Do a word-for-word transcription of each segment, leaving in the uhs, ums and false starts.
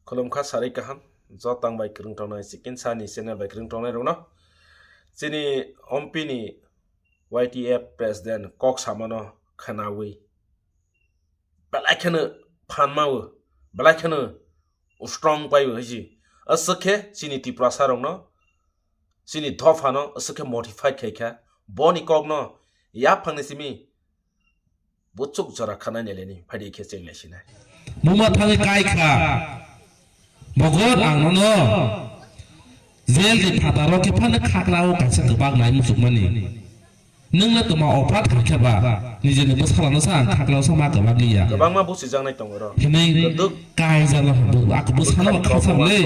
Khulumkha, sarik kaham, jotang bai kwrwng tongnai, chikin sani channel bai kwrwng tongnai rokno. Chini ompini Y T F president kok samano khwnawi belai kheno phan mawo, belai kheno strong paiwo hiji. Aswk khe chini Tiprasa rokno, chini dophano aswk khe modified khai kha. Boni kokno yaphangni simi buchuk jora khanai neleni phaidi khe cheng lai sinai. Buma thangwi kai kha. Bogot ang nono jail ni phataro khe phano khaklao kaisa kwbak nai muchukmani. Nwng no toma opat khai khe ba, nijeni bwsala no sa ang khaklao sa ma kwbak liya. Kwbangma busijaknai tongo ro. Hwnwi Kwdwk. Kai jala bo, ako bwsano ba khasam le.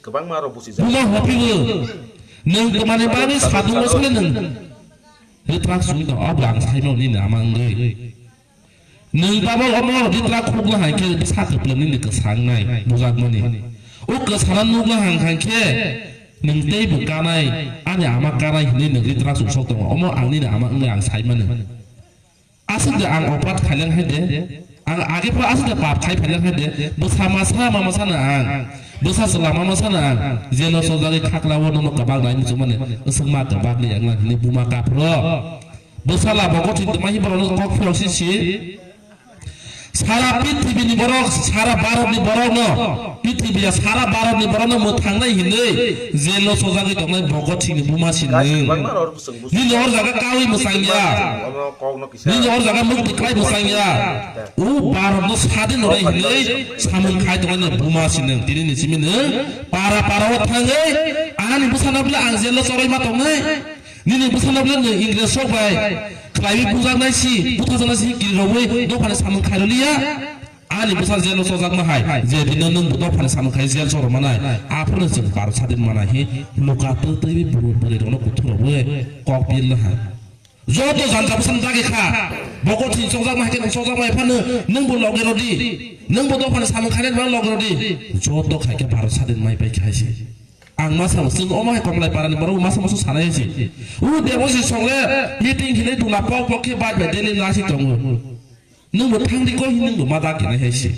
Kwbangma ro busijaknai. Buma hopi bo. Nwng tomani bagwi sadung bosole nwng. Ritrak sung to, abo ang saimao nini ama wngwi. Nwng tabok omo ritrak khukna hai khe bwsa kwplwng nini kwsang nai bujakmani. O kwsana nukna hang khan khe nwng tei bo kanai, ani ama kanai hinwi nwng ritrak sung sok tongo. Omo ang nini ama wngwi ang saimano. Aswk de ang opat khaileng hai de. Ang age pho aswk de pap khai phaileng hai de. Bwsa masa ma masa na ang. Bwsa chwla ma masa na ang. Jelo sojagwi khaklao nono kwbang nai muchungmani. Aswk ma kwbak ni yang nang hinwi buma kaphro. Bwsala bo gothin tongma hi borokno kok philok si si. Sara prithibini borok, sara Bharatni borokno, prithibiya sara Bharatni borokno mwthangnai hinwi jelo sojagwi tongnai Bhagat Singhni buma si nwng. Nini hor jaga kawi mwchang ya. Nini hor jaga mukti kwlai mwchang ya. O Bharatno sadin rwnai hinwi samung khai tongnai buma si nwng. Tini ni simi nwng para para o thangwi ani bwsano bwle ang jelo choroi ma tongnai. Nini bwsano bwle nwng Ingres rok bai khlaiwi bujaknai si, buthajaknai si, kirirogwi dophani samung khairoliya. Ani bwsa jelo sojakma hai, je dino nwng bo dophani samung khai jel choro manai, aphano chwng Bharat sadin manai hi, luka twi twi bwrwi bwrwi rokno kuthurogwi kok pilna hai. Joto janja bwsano dagi kha, bogo thwi sojakma hai khe nwng sojakma hai phano, nwng bo loge rodi, nwng bo dophani samung khainai bo loge rodi, joto khai khe Bharat sadin mai pai khai se. Ang ma sao, chwng omo hai Komlai parani borok ma sao, ma sao sanai hai se. U debo si songle meeting hinai dula pok pok khe bai bai daily na si tongo. Nwng bo thang di koi, nwng bo ma da khe nai hai se.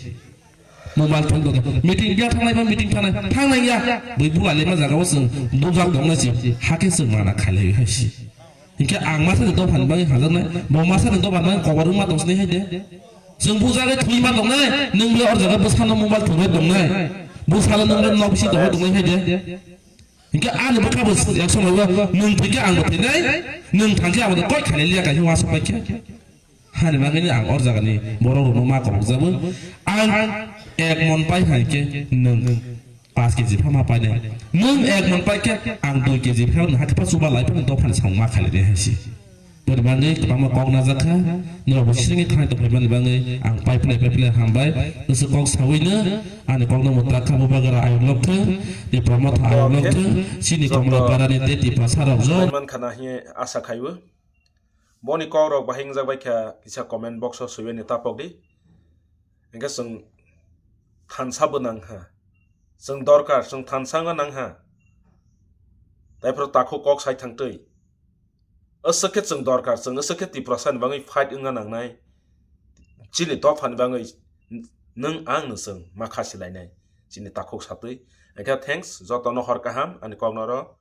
Mobile phone bo meeting ya thangnai ba meeting thangnai, thangnai ya. Bui bula le ma jaga o chwng bujak tong nai se. Ha khe chwng mana khailai hai se. Hinkhe ang masa ni dophani bagwi hajaknai, bo masa ni dophani bagwi kobar wngma tong sinai hai de. Chwng bujagwi thwima tongnai, nwng le or jaga bwsano mobile thwngwi tongnai. Bwsalo nwng le nok bisi tongwi tongnai hai de. Hinkhe ani bwkha bo yak somoi bo nwng thwikhe ang bo thwinai, nwng thangkhe ang bo koi khailai liya kaisa uansuk paikhe. Hani bagwino ang or jagani borok rokno ma kobok jabo. Ang ek mon pai hai khe nwng paanch K G pha ma painai. Nwng ek mon pai khe ang dui K G pha nwng hakhe pha chuba lai phano dophani samung ma khailai de hai se. Boni bagwi kwbangma kok najak kha, norok bo sini khanai tongphai mani bagwi ang pai phlai pai phlai hambai. Bwswk kok sawino ani kokno mwtrak kha, Bubagra ayuk lok thung, Tipra Motha ayuk lok thung, chini Komla parani tei Tiprasa rok jot. Mankhana hiye asa khaiwi. Boni kok rok bahai wngjak bai kha kisa comment box o swiwi ni tapok di. Hinkhe chwng thansa bo nang ha. Chwng dorkar, chwng thansa wngna nang ha. Taiphuru takhuk kok sai thang twi. Aswk khe chwng dorkar, chwng aswk khe Tiprasani bagwi fight wngna nangnai. Chini dophani bagwi nwng ang nwng chwng ma khasi lainai. Chini takhuk satwi. Hinkhe thanks, jotono hor kaham, ani kokno ro.